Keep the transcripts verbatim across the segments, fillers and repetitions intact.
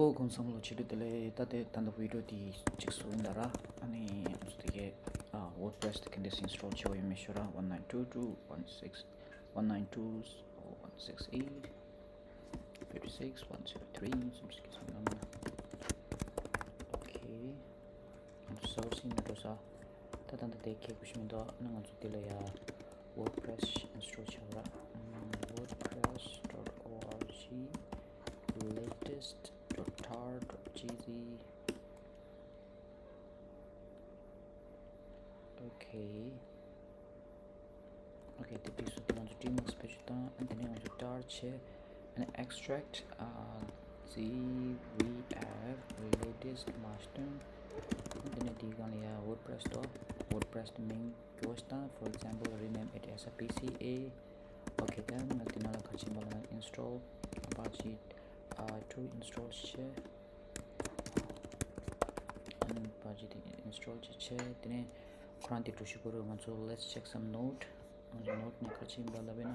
ཨོ། སྐུ་ཁམས་བཟང་། ལོ་ཆེ་དུ་དེ་ལས་ད་ལྟའི་ད་ལྟ་བི་ཌི་ཡོ་དེ་གཅིག་བཟོ་ཡིན་ད་ར། ཨ་ནི་ང་ཚོ་དེ་གའི་ཨ་WordPress་དེ་ག་འདྲས་ཨིན་སི་ཊོལ་བྱེད་པ་ཡོད་མེད་ཤོད་ར། one nine two two one six one nine two one six eight fifty six one zero three. ཨོ་ཁེ། ང་ཚོ་སར་ཝར་ཞིག་ནས་འགྲོ་ས། ད་ད་ད་དེ་ཁེ་གུ་ཤི་མི་འདུག་ཨ་ནི་ང་ཚོ་དེ་ལ་ཡ་WordPress་ཨིན་སི་ཊོལ་བྱ་བ་ར། ཨམ། wordpress dot org latest dot tar dot gz. ཨོ་ཁེ། ཨོ་ཁེ། དེ་འགྲིག་སོང་། དེ་ང་ཚོ་ཊིམ་ཝརཀ་སི་པེ་ཇི་བཏང་། ཨ་ནི་དེ་ནས་ང་ཚོ་ཊར་བྱས། ཨ་ནི་extract ཨ་Z V F latest མ་བཏོན། ཨ་ནི་དེ་ནས་དེའི་སྒང་ལ་ཡ་WordPress་དོ། WordPress་དེ་མིང་སྐྱོར་བ་ཞིག་བཏང་། For example, rename it as a P C A. ཨོ་ཁེ། དེ་ནས་དེ་ནང་ལ་ག་རེ་བྱེད་པ་ལབ་ན་install Apache ཨ་two install་བྱས། ཨ་ནི་པ་ཇི་དེ་ཨིན་སི་ཊོལ་བྱས་བྱས། དེ་ནས་ཁོ་རང་དེ་འགྲོ་ཤི་བོ་རུ་ང་ཚོ་let's check some node. ང་ཚོ་ནོཌ་ནས་ག་རེ་བྱེད་པ་ལབ་ན།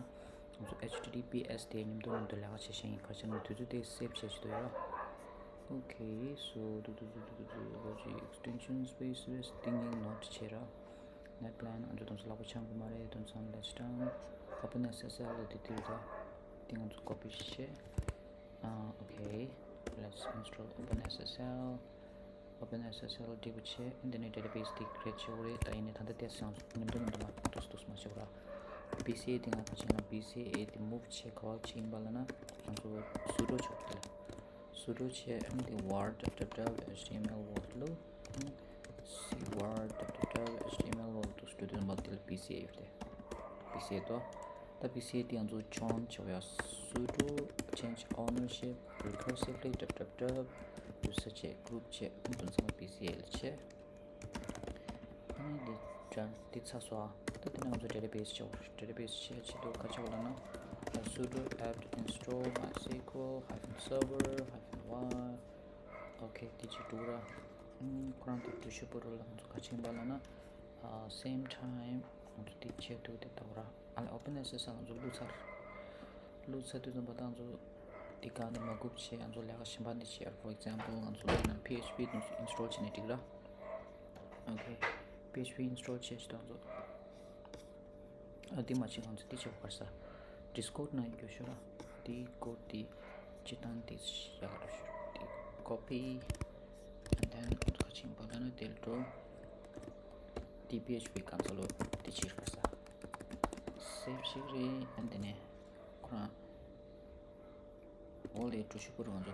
ང་ཚོ H T T P S དེ་མཉམ་དུ་མཉམ་དུ་ལས་ཀ་བྱེད་བཞིན་ཡིན། ག་རེ་བྱས་ན་དུས་ཚོད་དེ་སེབ་བྱེད་ཀྱི་འདུག་ཡ། ཨོ་ཁེ། སོ་དུ་དུ་དུ་དུ་དུ་དུ་ལོ་ཇི་extension space rest thinking node བྱས་ར། Net plan ང་ཚོ་དུང་ས་ལག་པ་འཆང་གི་མ་རེད། དུང་ས་let's done. Open S S L དེ་དེ་རེད་ད། དེ་ང་ཚོ་ཀོ་པི་བྱས། ཨ། ཨོ་ཁེ། Let's install Open S S L. Open S S L འགྲིག་པ་བྱས། འདི་ནས་database དེ་create བྱེད་དགོས་རེད། ད་ཡིན་ནའི་ད་ལྟ་དེ་སང་མཉམ་དུ་མཉམ་དུ་མ་འདུག་འདུག་མ་བྱེད་དགོས་ར། P C A དེ་ང་ག་བྱེད་ན། P C A དེ་move བྱེད་ག་པར་བྱེད་ཡིན་པ་ལབ་ན། ང་ཚོ་sudo བྱེད་དགོས་རེད། Sudo བྱས། ཨ་ནི་དེ་var www H T M L world ལུ། ཨ་ནི་cvar www H T M L world དུ་སྤྲོད་དུས་མ་དེ་ལ་P C A ཡོད་དེ། P C A དོ། ད་P C A དེ་ང་ཚོ་join བྱེད་ཡ། Sudo change ownership recursively www user བྱས། group བྱས། ཨ་ནི་དོན་ཚང་མ་P C A ལ་བྱས། ཨ་ནི་འདི་ཅར་འདི་ཚར་སོང་ཨ། ད་དེ་ནས་ང་ཚོ་database བྱེད་དགོས། database བྱེད་ཆེད་དུ་ག་རེ་བྱེད་དགོས་ལབ་ན། sudo apt install mysql hyphen server hyphen y. ཨོ་ཁེ། དེ་བྱེད་དགོས་ར། ཨུམ། ཁོ་རང་དེ་འགྲུལ་བཞུད་པོ་རུ་ལ་ང་ཚོ་ག་རེ་བྱེད་པ་ལབ་ན། ཨ། same time ང་ཚོ་དེ་བྱེད་དུས་དེ་ལྟ་བུ་ར། ཨ་ལ་Open S S L ང་ཚོ་བླུགས་ཚར། བླུགས་ཚར་དུས་ཙམ་པ་ད་ང་ཚོ་དེ་ག་ནས་མ་དགོས་བྱས། ང་ཚོ་ལས་ཀ་གཞན་པ་འདི་བྱེད་ཡ། For example ང་ཚོ་ལས་ན་P H P དེ་ཚོ་install བྱས་ནས་འགྲིག་ར། ཨོ་ཁེ། P H P install བྱས་ཤི་ད་ང་ཚོ། ཨ། དེ་མ་བྱེད་ང་ཚོ་དེ་བྱེད་དགོས་ས། Discord ནང་ཡོད་ཤོད་ར། དེ་code དེ་སྤྱིར་བཏང་དེ་ཡག་རུ་ཤོད། དེ་copy and then ཁ་ཆེམས་པ་ལ་ན་དེ་ལ་འགྲོ། དེ་P H P གང་ཚ་ལོ་དེ་བྱེད་དགོས་ས། སེབ་ཞིག་རེད། ཨ། དེ་ནས་ཁོ་རང་འོ་ལས་འགྲོ་ཤོད་པོ་རུ་ང་ཚོ་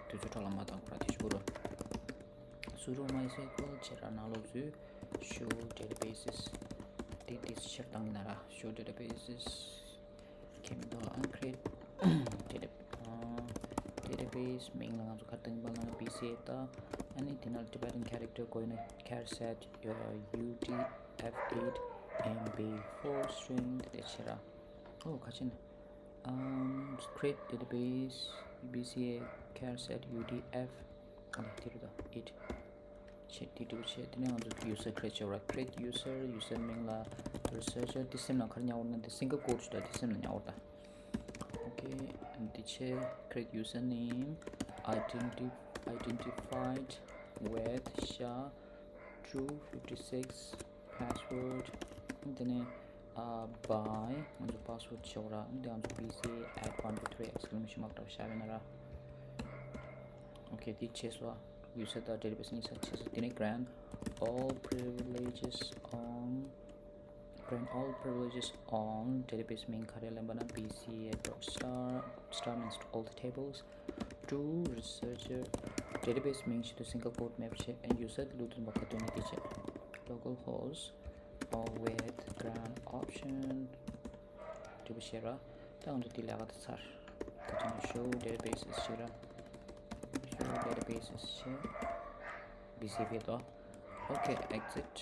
དུས་ཚོད་འཕྲོ་བརླག་མ་བཏང་། ཁོ་རང་དེ་ཤོད་པོ་རུ། Sudo MySQL བྱེད་ར། ནང་ལོགས་ཚུད། Show databases དེ་དེ་ཕྱིར་བཏང་གི་ན་ར། Show databases ཁེ་མི་འདུག་ཨ། create data ཨ། database མིང་ལ་ང་ཚོ་ག་རེ་བཏང་གི་པ་ལབ་ན་P C A ད། ཨ་ནི་དེ་ནང་Tibetan character དགོས་ན་char set U T F eight M B four string དེ་བྱེད་ར། ཨོ་ག་ཅི་ན། ཨམ། create database P C A char set U T F ཨ་ནི་དེ་རུ་ད་eight བྱས། དེ་འགྲིག་པ་བྱས། དེ་ནས་ང་ཚོ་user create བྱེད་པ་ར། Create user, user མིང་ལ་researcher དེ་སེམས་ན་ག་རེ་ཉར་དགོས་ན། དེ་single quote ཞིག་ད་དེ་སེམས་ན་ཉར་དགོས་ད། Okay དེ་བྱས། Create username identi- identified with ཤ true fifty six password དེ་ནས་ཨ། by ང་ཚོ་password བྱེད་དགོས་ར། དེ་ང་ཚོ P C A at one two three exclamation mark འདྲ་བོ་བཞག་ཡོད་ན་ར། Okay དེ་བྱས་སོང་། User དང་database གཉིས་ཆ་བྱས་སོང་། དེ་ནས་grant all privileges on grant all privileges on database མིང་ག་རེ་ལབ་པ་ན། P C A dot star star means all the tables to researcher database མིང་ཞིག་ཏུ་single quote མེད་པ་བྱས། And user བླུགས་དུས་པ་ག་དུས་ནས་དེ་བྱས། Localhost or with grant option འགྲིག་པ་བྱས་ར། ད་ང་ཚོ་དེ་ལས་ཀ་དེ་ཚར། ད་ཅི་ན་show databases བྱས་ར། Show databases བྱས། P C A ཕེབས་དོ། Okay exit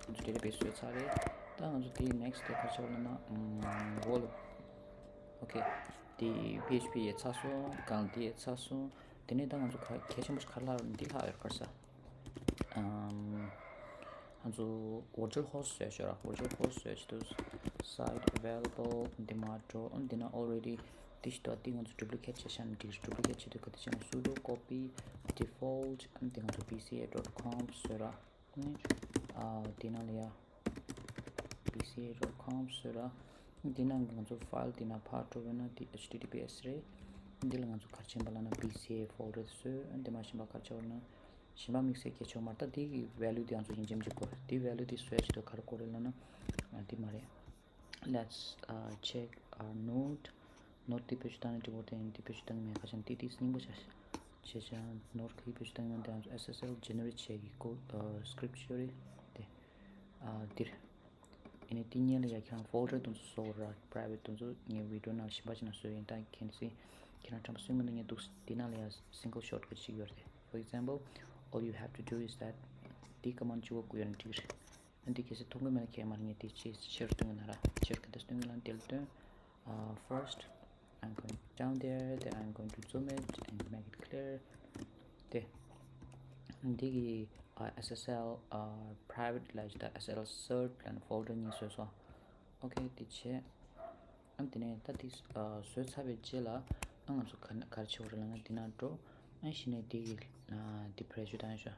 ང་ཚོ་database བཟོས་ཚར་རེད། ད་ང་ཚོ་དེ་next དེ་ག་རེ་བྱེད་དགོས་ལབ་ན། ཨམ། འོ་ལོ། Okay དེ P H P ཡས་ཚར་སོང་། གང་དེ་ཡས་ཚར་སོང་། དེ་ནས་ད་ང་ཚོ་ག་གལ་ཆེན་པོ་ཞིག་ག་རེ་ལྷག་འདི་ལྷག་ཡོད་ག་རེ་ཟ། ཨམ། ང་ཚོ་virtual host བཟོས་ཤོག་ར། Virtual host བཟོས་ཆེད་དུ་site available འདི་མ་འགྲོ། ཨ། འདི་ན་already ཕྱིས་ཏོ་དེ་ང་ཚོ་ཌུབ་ལི་ཀེཊ་བྱས་ཤག་ན་འགྲིག་རེད། ཌུབ་ལི་ཀེཊ་བྱེད་དུས་ག་དེ་བྱས་ན་sudo copy default ཨ་ནི་དེ་ང་ཚོ B C A dot conf བཟོས་ར། ཨ་ནི་ཨ་དེ་ནང་ལ་ཡ་B C A dot conf བཟོས་ར། དེ་ནང་གི་ང་ཚོ་ཕའིལ་དེ་ནང་ཕར་འགྲོ་བས་ན་དེ H T T P S རེད། འདི་ལ་ང་ཚོ་ག་རེ་བྱེད་པ་ལབ་ན་B C A folder དེ་བཟོས། ཨ་ནི་དེ་མ་གཞན་པ་ག་རེ་བྱེད་པ་ལབ་ན། གཞན་པ་དམིགས་བསལ་སྐད་ཆ་མ་རེད། ད་དེ་གི་value དེ་ང་ཚོ་ཡིན་གཅིག་མིན་གཅིག་དགོས་རེད། དེ་value དེ་བཟོས་བྱེད་དུས་ག་རེ་དགོས་རེད་ལབ་ན། ཨ་དེ་མ་རེད། Let's uh, check our node. Node དེ་བེད་སྤྱོད་བཏང་ནས་འགྲིག་པོ་དེ་ཡིན། དེ་བེད་སྤྱོད་བཏང་མེད་ཁ་ཆེན་དེ་དེ་སྙིང་པོ་བྱ་བྱེད་བྱ་node གི་བེད་སྤྱོད་བཏང་ཡོང་དེ་S S L generate བྱེད་ཀྱི་code uh, script ཤོ་རེད་དེ། ཨ་འདིར། ཨ་ནི་དེ་གཉིས་ལ་ཡ་ཁྱེད་རང་folder དེ་ཚོ་བཟོ་ར། private དེ་ཚོ་ངའི་video ནང་ཞིབ་པ་ཅིག་ནང་བཟོས་ཡིན། ད་མཁྱེན་སྲིད་ཁྱེད་རང་དྲན་པ་སོན་གི་འདུག་ངས་འདུག་དེ་ནང་ལ་ཡ་single shortcut ཅིག་ཡོད་རེད། For example, all you have to do is that དེ་command གཅིག་པོ་བཀོལ་ཡོད་ན་འགྲིག་རེད། ཨ་འདི་གལ་སྲིད་མཐོང་གི་མེད་ན་ཁྱེད་མར་ངས་དེ་ཕྱིར་ཕྱིར་སྟོན་གི་ན་ར། ཕྱིར་ག་འདྲ་སྟོན་གི་ལབ་དེ་ལ་སྟོན། Uh, first, I'm going down there, then I'm going to zoom it and make it clear. དེ། འདི་གི uh, S S L uh, private ལ་ཇི་ལྟར S S L cert ལབ་ནས་folder གཉིས་བཟོས་སོང་། Okay དེ་བྱས། ཨ་དེ་ནས་ད་དེ་uh, བཟོས་ཚར་བའི་རྗེས་ལ་ཨ་ང་ཚོ་ག་ག་རེ་བྱེད་དགོས་རེད་ལབ་ན་འདི་ནང་འགྲོ། ཨ་གཞི་ནས་འདི་གི་uh, འདི་private བཏང་ཡ་ཤོག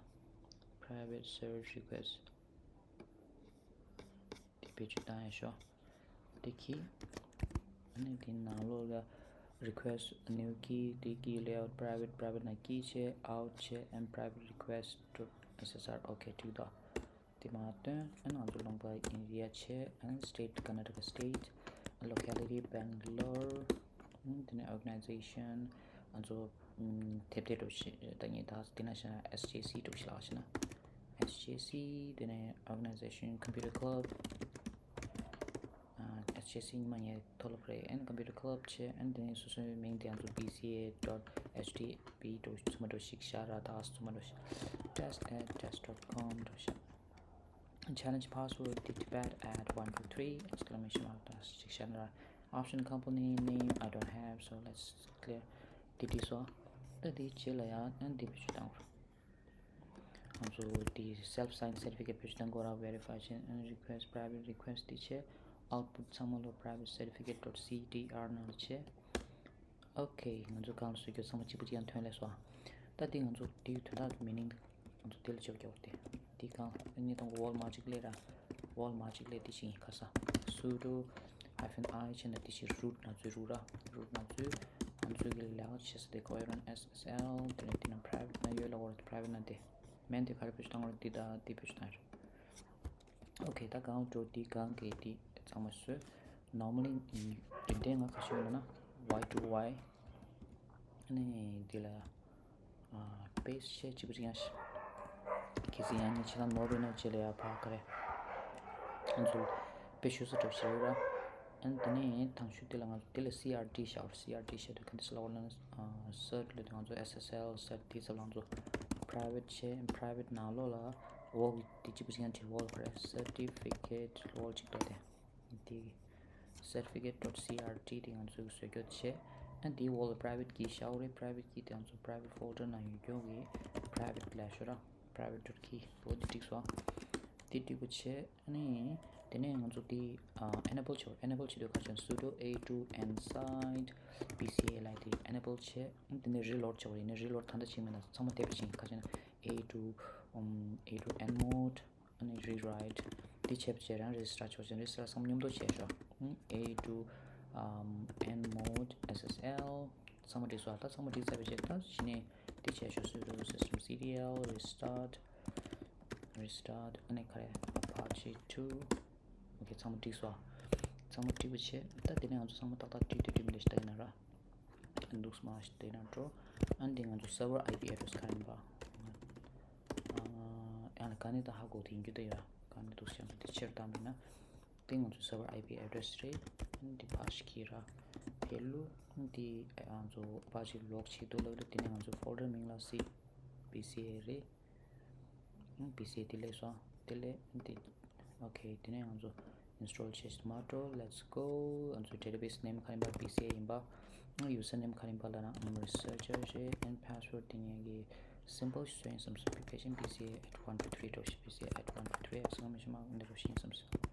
private cert request དེ་བེད་སྤྱོད་བཏང་ཡ་ཤོག་དེ་གི། ཨ་ནི་དེ་ནང་ལོགས་ལ་request new key དེ་གི་layout private private ནང་key བྱས་out བྱས་and private request to S S R okay འགྲིག་འདུག་དེ་མ་སྟོན། ཨ་ནི་ང་ཚོ་ལུང་པ་ཨིན་རི་ཡ་བྱས། ཨ་ནི་state Karnataka state, locality Bangalore, དེ་ནས་organization ང་ཚོ་དེབ་དེ་འགྲོ་ཞིག་ད་ངས་ད་དེ་ན་ཤ་S J C འགྲོ་ཞིག་ལ་ཤ་ན། S J C དེ་ནས་organization computer club, S J C ཉི་མ་ངའི་མཐོ་སློབ་རེད། and computer club བྱས། and དེ་ནས་སོ་སོའི་མིང་དེ་ང་ཚོ B C A dot H T T P འགྲོ་ཚུགས་མ་འགྲོ་ཞིག་བཞག་ར། ད་ཚུགས་མ་འགྲོ་ཞིག test at test dot com འགྲོ་ཞིག challenge password དེ་debug at one two three exclamation mark ད་ཞིག་བཞག་ར། option company name I don't have, so let's clear དེ་འགྲིག་སོང་། ད་དེའི་རྗེས་ལ་ཡང་ཨ་ནི་དེ་བེད་སྤྱོད་བཏང་། ང་ཚོ་དེ་self sign certificate བེད་སྤྱོད་བཏང་དགོས་ར། verify བྱས། request private request དེ་བྱས། output ཚང་མ་ལོ་private certificate dot C D R ནང་ལ་བྱས། okay ང་ཚོ་གང་ལ་བཟོས་རྒྱུ་ཚང་མ་གཅིག་པ་གཅིག་ཡང་ཐོན་ལས་སོང་། ད་དེ་ང་ཚོ་དེའི་དོན་དག་meaning ང་ཚོ་དེ་ལ་ཆོག་རྒྱག་པ་དེ། དེ་གང་ལ་ནི་དང་པོ་Walmart གཅིག་སླེབས་ར། Walmart གཅིག་སླེབས་དེ་ཅིག་ཡིན་ཁ་ས། sudo hyphen I བྱས་ན་དེ་ཅིག་root ནང་ཚུད་རུག་ར། root ནང་ཚུད། ང་ཚོ་གི་layout བྱེད་ས་དེ་གོ་ཡོད་ར། S S L དེ་ནས་དེ་ནང་private ནང་ཡོད་ལ་world private ནང་དེ། མིང་དེ་ག་རེ་བེད་སྤྱོད་བཏང་ར། འདི་དང་འདི་བེད་སྤྱོད་བཏང་ར། okay ད་གང་འགྲོ་འདི་གང་གི་འདི་ཚང་མ་བཟོས། normally འདི་འདྲའི་ང་ཁ་ཤས་ཡོད་ན་Y to Y ནས་འདི་ལ paste བྱས་གཅིག་པ་གཅིག་ཡང་ཞིག་གལ་སྲིད་ཡང་ཉིན་ཕྱི་ལ་ནོར་བས་ན་རྗེས་ལ་ཡང་ཕར་ག་རེ། ང་ཚོ་དཔེ་ཤོད་ས་འགྲོ་ཞེས་ར། ཨན་དེ་ནས་དང་ཤོས་དེ་ལ་ང་ཚོ་དེ་ལ་C R T བཞག་པ་རེད། C R T བཞག་དུས་ག་འདྲ་ཟེར་ལབ་པ་ལབ་ན། cert ལབ་དུས་ང་ཚོ S S L cert དེ་ཚབ་ལ་ང་ཚོ་private བྱས། private ནང་ལོགས་ལ་འོག་གི་དེ་གཅིག་པ་གཅིག་ཡང་བྲིས། ཝོལ་ག་རེ། certificate ཝོལ་གཅིག་འདུག་དེ། དེ་certificate dot C R T དེ་ང་ཚོས་བཟོ་རྒྱུ་བྱས། ཨ་དེའི་འོག་ལ་private key བཞག་རེད། private key དེ་ང་ཚོ་private folder ནང་ཡོད་རྒྱུ་གི་private ལ་ཤོད་ར། private dot key འོ་དེ་འགྲིག་སོང་། དེ་འགྲིག་པ་བྱས། ཨ་ནི་དེ་ནས་ང་ཚོ་དེ་ཨ་enable བྱེད། enable བྱེད་དུས་ག་རེ་བྱས་ན་sudo A two N side B C A ལབ་དེ་enable བྱས། ཨ་དེ་ནས་reload བྱེད་པ་ཡིན་ན། reload ད་ལྟ་བྱས་མེད་ན་ཚང་མ་འདེབས་པ་བྱས་ག་རེ་བྱས་ན། A two um, A two N mode ཨ་ནི་rewrite འདི་བྱས་པ་བྱས་རང་restart ཆོག་ཅན། restart ཚང་མ་མཉམ་དུ་བྱས་ཤོག་ཨ་ནི་A two um, N mode S S L ཚང་མ་འགྲིག་སོང་། ད་ཚང་མ་འགྲིག་ཚར་བའི་རྗེས་ད་གཞི་ནས་འདི་བྱས་ཤོག sudo system ctl restart restart ཨ་ནི་ག་རེ་apache two okay ཚང་མ་འགྲིག་སོང་། ཚང་མ་འགྲིག་པ་བྱས། ད་དེ་ནས་ང་ཚོ་ཚང་མ་ཏག་ཏག་འགྲིག་འདུག་འགྲིག་མི་འདུག་ཞིག་ལྟ་ཡིན་ན་ར། འདུག་སྨ་ཞིག་དེ་ན་འགྲོ། ཨ་ནི་ང་ཚོ་server I P address ག་ཡིན་པ། ཨ་ཡང་ལ་ག་ནས་ད་ཧ་གོ་དེ་ཡིན་རྒྱུ་ད་ཡ། ག་ནས་འདུག་ཤམ་དེ་ཕྱིར་བཏང་མིན་ན། དེ་ང་ཚོ་server I P address རེད། ཨ་ནི་དེ་ཕར་ཞིག་གིས་ར་ཕེ་ལུ། ཨ་ནི་དེ་ང་ཚོ་ཕར་ཞིག་log བྱེད་དུ་ལབ་ལ། དེ་ནས་ང་ཚོ་folder མིང་ལ་C B C A རེད། ཨ་ནི་B C A དེ་སླེབས་སོང་། དེ་ལས་ཨ་ནི་དེ། okay དེ་ནས་ང་ཚོ་install བྱེད་མ་འགྲོ། Let's go ང་ཚོ་database name ག་ཡིན་པ། B C A ཡིན་པ། user name ག་ཡིན་པ་ལབ་ན་researcher རེད། and password དེ་ནས་གི་simple ཞིག་བཟོས་ཡིན་བསམ་སོང་། B C A at one two three འགྲོ་ཞིག B C A at one two three exclamation mark འདི་འགྲོ་ཞིག་ཡིན་བསམ་སོང་།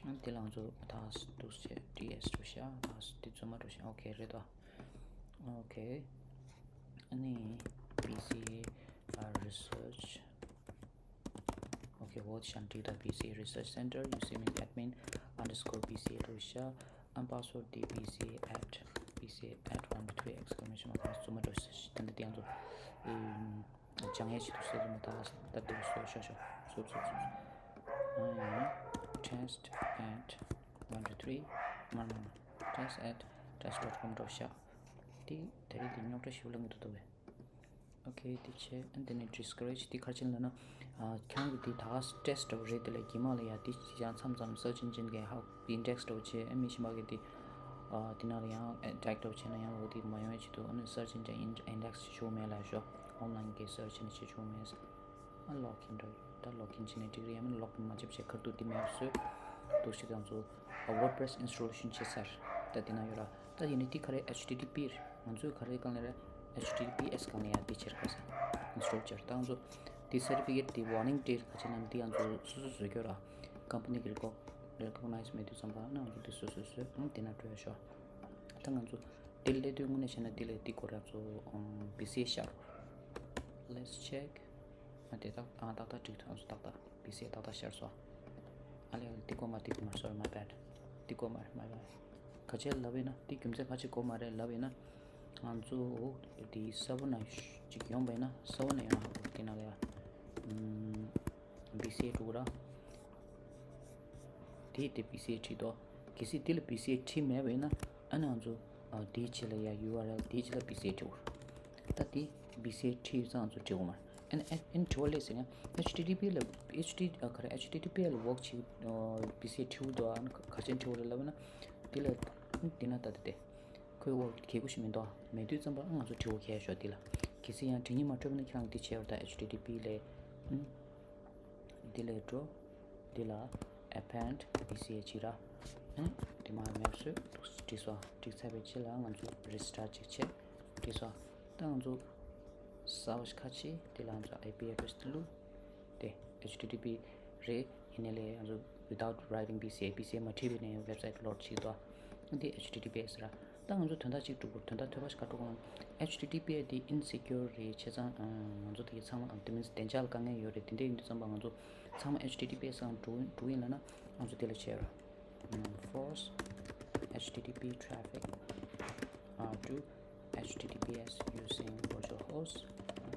ཨ་ནི་དེ་ལ་ང་ཚོ་ད་འདུག་བྱས་D S འགྲོ་ཤག་ད་འདི་ཚོ་མ་འགྲོ་ཤག okay རེད་དོ། Okay. ཨ་ནི་BCA research. Okay, what shall do the BCA research center username admin underscore BCA to share and password the BCA at BCA at one two three exclamation mark. Zoom to stand the answer. སྦྱང་ཡས་ཆེད་དུ་སོ་སོ་མ་ཐག་ལྟ་དེ་སོ་ཤ་ཤ་སོ་སོ་སོ། test at one two three མ་མ་test at test dot com འགྲོ་ཤག་དེ་དེ་རིང་དེ་རྙོག་དྲ་ཞིག་ལ་ངེས་འདུག་བས། Okay དེ་བྱས་ཨ་འདི་ནས་discourage དེ་ག་རེ་བྱས་ལབ་ན། ཁྱེད་རང་གི་དེ་ད་test འགྲོ་རེད། དེ་ལས་རྗེས་མ་ལ་ཡ་དེ་ཡང་མཚམས་མཚམས་search engine གི་ཧ་index འགྲོ་བྱས་ཨ་མི་ཤི་མ་གི་དེ། དེ་ནང་ལ་ཡང་attack འགྲོ་བྱས་ན་ཡང་འོ་དེ་མ་ཡོང་བའི་ཆེད་དུ་ཨ་ནི་search engine index བྱེད་ཆོག་མེད་ལ་ཞོ། online གི་search engine བྱེད་ཆོག་མེད། ཨ་login འགྲོ་ད་login བྱས་ནས་འགྲིག་རེད། ཡང་མིན་login མ་བྱེད་བྱས་ཁར་དུ་དེ་མེད་སོས་འདུག་ཞིག་ང་ཚོ་WordPress installation བྱེད་ཚར། ད་དེ་ན་ཡོད་ར། ད་ཡིན་ནི་དེ་ག་རེ་H T T P རེད། ང་ཚོས་ག་རེ་གང་ལ་རེད། H T T P S གང་ལ་ཡ་དེ་བྱེད་ག་ས་install བྱེད། ད་ང་ཚོ་དེ་certificate དེ་warning དེ་ག་བྱེད་ན་དེ་ང་ཚོ་སོ་སོ་བཟོ་རྒྱུ་ར། company གི་record recognize མེད་དུས་ཙམ་པ་ན་ང་ཚོ་དེ་སོ་སོ་བཟོས་ཨང་དེ་ན་འགྲོ་ཡ་ཤོག་ད་ང་ཚོ་དེ་ལས་དུས་དངོས་གནས་བྱས་ན་དེ་ལས་དེ་སྐོར་ཡ་ཚོ་ཨང་B C A ཤར་རོ། Let's check ཨ་དེ་ཏག་ཨ་ཏག་ཏག་འགྲིག་ཐུབ། ང་ཚོ་ཏག་ཏག་B C A ཏག་ཏག་ཤར་སོང་། ཨ་ལས་དེ་གོ་མ་དེ་གོ་མ་sorry my bad དེ་གོ་མ་རེད། my bad ག་ཅི་ལབ་ཡིན་ན་དེ་རྒྱུ་མཚན་ག་ཅི་གོ་མ་རེད་ལབ་ཡིན་ན། ང་ཚོ་འོ་དེ་ས་བོ་ན་ཅིག་ཡོང་པ་ཡིན་ན་ས་བོ་ན་ཡོང་ཧ་གོ་དེ་ན་ལ་ཡ་ཨམ་B C A འགྲོ་གི་ར། དེ་དེ་B C A བྲིས་དོ། གལ་སྲིད་དེ་ལ་B C A བྲིས་མེད་པ་ཡིན་ན་ཨ་ནི་ང་ཚོ་ཨ་དེའི་ཆེད་ལ་ཡ་U R L དེའི་ཆེད་ལ་B C A བྲིས་དགོས། ད་དེ་B C A བྲིས་ཡོད་ཙང་ང་ཚོ་བྲིས་དགོས་མ་རེད། ཨ་ནི་ཨ་ནི་དྲི་བ་སླེབས་ཟེར་ན་H T T P ལ་H T ཨ་ག་རེ་H T T P ལ་work བྱེད་B C A བྲིས་དགོས་འདུག་ཨ་ནི་ག་ཅན་བྲིས་དགོས་རེད་ལབ་ན་དེ་ལ་དེ་ན་ད་དེ་དེ་ཁོའི་འོག་གལ་དགོས་ཤིག་མི་འདུག་མེད་དུས་ཙམ་པ་ང་ཚོ་བྲིས་དགོས་ཁེལ་ཤོག་དེ་ལ་གལ་སྲིད་ཡང་བྲིས་ཉིན་མ་སྤྲོད་པ་ན་ཁྱེད་རང་དེ་བྱས་པ་ད་H T T P ལ་ཨ་འདི་ལས་འགྲོ། འདི་ལ་append B C A ཅིག་ར། ཨ་ནི་དེ་མ་མེད་སུ་འདུག་བྲིས་སོ། བྲིས་ཚར་བའི་རྗེས་ལ་ང་ཚོ་restart ཅིག་བྱས། བྲིས་སོ། ད་ང་ཚོ་གསར་པ་ཞིག་ཁ་ཕྱེ། དེ་ལ་ང་ཚོ I P address དེ་བླུགས། དེ་H T T P རེད། ཡིན་ནའི་ལས་ང་ཚོ་without writing B C A B C A མ་བྲིས་པའི་ནས་website load བྱེད་དོ། འདི H T T P S ར། ད་ང་ཚོ་དོན་དག་གཅིག་སྒྲུབ་དགོས། དོན་དག་ཐོས་པ་ཞིག་ག་འགྲོ་དགོས་ན། H T T P དེ་insecure རེད། བྱས་ཙང་ང་ཚོ་དེ་གི་ཚང་མ་དེ་means་བདེ་འཇགས་ལ་དཀའ་ངལ་ཡོད་རེད། དེ་འདྲ་ཡིན་དུས་ཙམ་པ་ང་ཚོ་ཚང་མ་H T T P S སང་འགྲོ་འགྲོ་ཡིན་ལ་ན་ང་ཚོ་དེ་ལ་བྱས་ར། force H T T P traffic to H T T P S using virtual host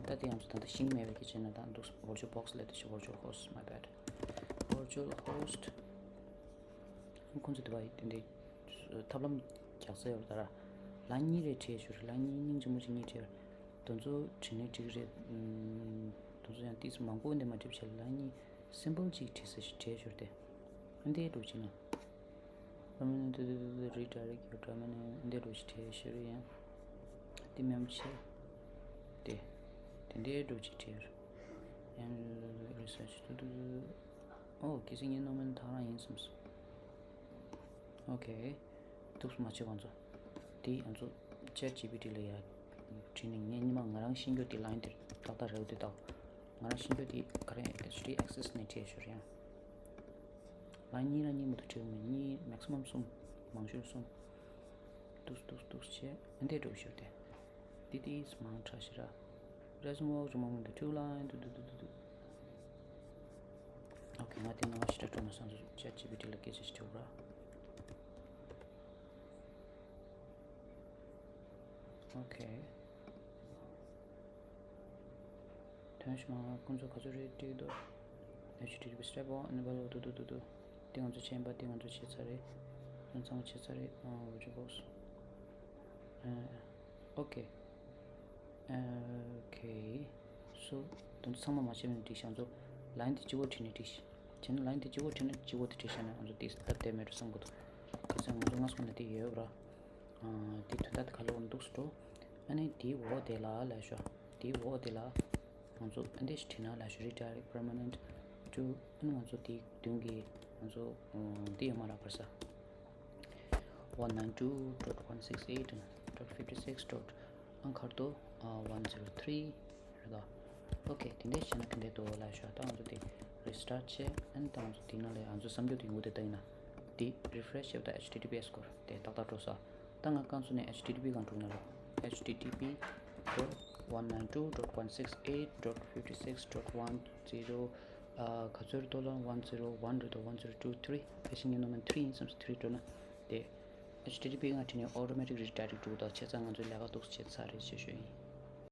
ད་དེ་ང་ཚོ་ད་ལྟ་ཤིང་མེད་པའི་གི་བྱས་ན་ད་འདུག virtual box ལས་དེ་ཤི་virtual host my bad virtual host ཁོང་ཚོ་དེ་བ་དེ་འདྲའི་ཐབས་ལམ་རྒྱག་ས་ཡོད་རེད་ད་ར། ལ་གཉིས་རེ་བྲིས་ཞུ་རེད། ལ་གཉིས་སྙིང་རྗེ་མོ་ཅིག་གཉིས་བྲིས་རེད། དེ་ཚོ་བྲིས་ནས་འགྲིག་རེད། དེ་ཚོ་ཡང་ཏིས་མང་པོ་འདི་མ་བྲིས་བྱས་ལ་གཉིས་simple ཅིག་བྲིས་ས་ཞིག་བྲིས་ཞུ་རེད། འདི་འགྲོ་ཅིག་ན་permanent redirect your domain འདི་འགྲོ་ཅིག་བྲིས་ཞུ་རེད། ཡང་འདི་མེམ་ཆེ་དེ་དེ་འདི་འགྲོ་ཅིག་བྲིས་ཡང་research ཏུ་ཏུ་ཏུ། ཨོ་གལ་སྲིད་ངའི་ནོར་མེད་ན་ཐག་རང་ཡིན་བསམས། ཨོ་ཁེ། འདུག་སེ་མ་བྱེད་ང་ཚོ། དེ་ང་ཚོ་Chat G P T ལ་ཡ་བྲིས་ནས་ངས་ཉི་མ་ང་རང་ཤེས་རྒྱུ་དེ་line དེར་ཏག་ཏག་རེད་འདུག་ཏག་ང་རང་ཤེས་རྒྱུ་དེ་ག་རེ་H T access ནས་བྲིས་ཞོར་ཡང་། line གཉིས་ར་གཉིས་མ་གཏོགས་བྲིས་མེད། གཉིས་maximum གསུམ། མང་ཤོས་གསུམ། འདུག་སེ་འདུག་སེ་འདུག་སེ་བྱས་ཨ་འདས་འགྲོ་ཞོར་དེ། དེ་དེ་མང་དྲགས་ཤི་ར། Resume work remote two line ཏུ་ཏུ་ཏུ་ཏུ་ཏུ། ཨོ་ཁེ། ང་དེ་ནང་ཞིག་སྤྲད་འགྲོ་ན་སང་ཚོ་Chat G P T ལ་སྐད་ཆ་ཞིག་དྲིས་ར། ཨོ་ཁེ། དོན་ཞིག་མ་ཁོང་ཚོ་ག་ཚོད་རེད་བྲིས་འདུག H T T P step one enable ཏུ་ཏུ་ཏུ་ཏུ། དེ་ང་ཚོ་བྱས་པ་དེ་ང་ཚོ་བྱས་ཚར་རེད། ང་ཚང་མ་བྱས་ཚར་རེད། ཨ་virtual box ཨ་ཨོ་ཁེ། ཨོ་ཁེ། སོ། དོན་ཚང་མ་མ་བྱས་པ་ནས་འགྲིག་ཤག་ང་ཚོ་line དེ་གཅིག་པོ་བྲིས་ནས་འགྲིག་ཤག་བྱས་ན་line དེ་གཅིག་པོ་བྲིས་ན་གཅིག་པོ་དེ་བྲིས་ཤག་ན་ང་ཚོ་དེ་སྟབས་བདེ་མེད་འགྲོ་བསམ་གི་འདུག་ག་ཚོད་ང་ཚོ་ལྔ་སོང་ན་དེ་ཡོད་ར། དེ་དོན་དག་དེ་ག་ལོར་འདུག་སེ་འགྲོ། ཨ་ནི་དེའི་འོག་དེ་ལ་ལབ་ཤོག་དེའི་འོག་དེ་ལ་ང་ཚོ་ཨ་འདི་ཞིག་བྲིས་ན་ལབ་ཤོག redirect permanent to ཨ་ནི་ང་ཚོ་དེའི་མདུན་གྱི་ང་ཚོ་འདི་ཡོད་མ་ར་ག་རེ་ཟ། one nine two dot one six eight dot fifty six dot ཨང་ཁར་དུ་one zero three རེད་དོ། ཨོ་ཁེ། དེ་འདྲས་བྱས་ན་དེ་འདྲས་འདུག་ལབ་ཤག་ད་ང་ཚོ་དེ་རི་སི་ཊར་ཊི་བྱས་ཨན་ད་ང་ཚོ་དེ་ནང་ལ་ང་ཚོ་བསམ་རྒྱུ་དེ་ཡོང་གི་དེ་ལྟ་ཡིན་ན་དེ་རི་ཕི་རེ་ཤི་བྱས་པ་ད་H T T P S སྐོར་དེ་ཏག་ཏག་འགྲོ་ས། ད་ང་རྐང་ཚོ་ནས་H T T P སྒང་འགྲོ་ན་རོ། H T T P dot one nine two dot one six eight dot fifty six dot one zero ག་ཚོད་རེད། ཌོ་ལར་one zero one རེད་དོ། one zero two three དེ་བཞིན་ངའི་ནོར་མ་three ཡིན་བསམ་སོང་། three འགྲོ་ན་དེ་H T T P ང་བྲིས་ནས་automatic redirect འགྲོ་གི་འདུག་བྱས་ཙང་ང་ཚོའི་ལས་ཀ་ཏོག་ཙམ་བྱས་ཚར་རེད་ཞེས་ཞུ་ཡིན།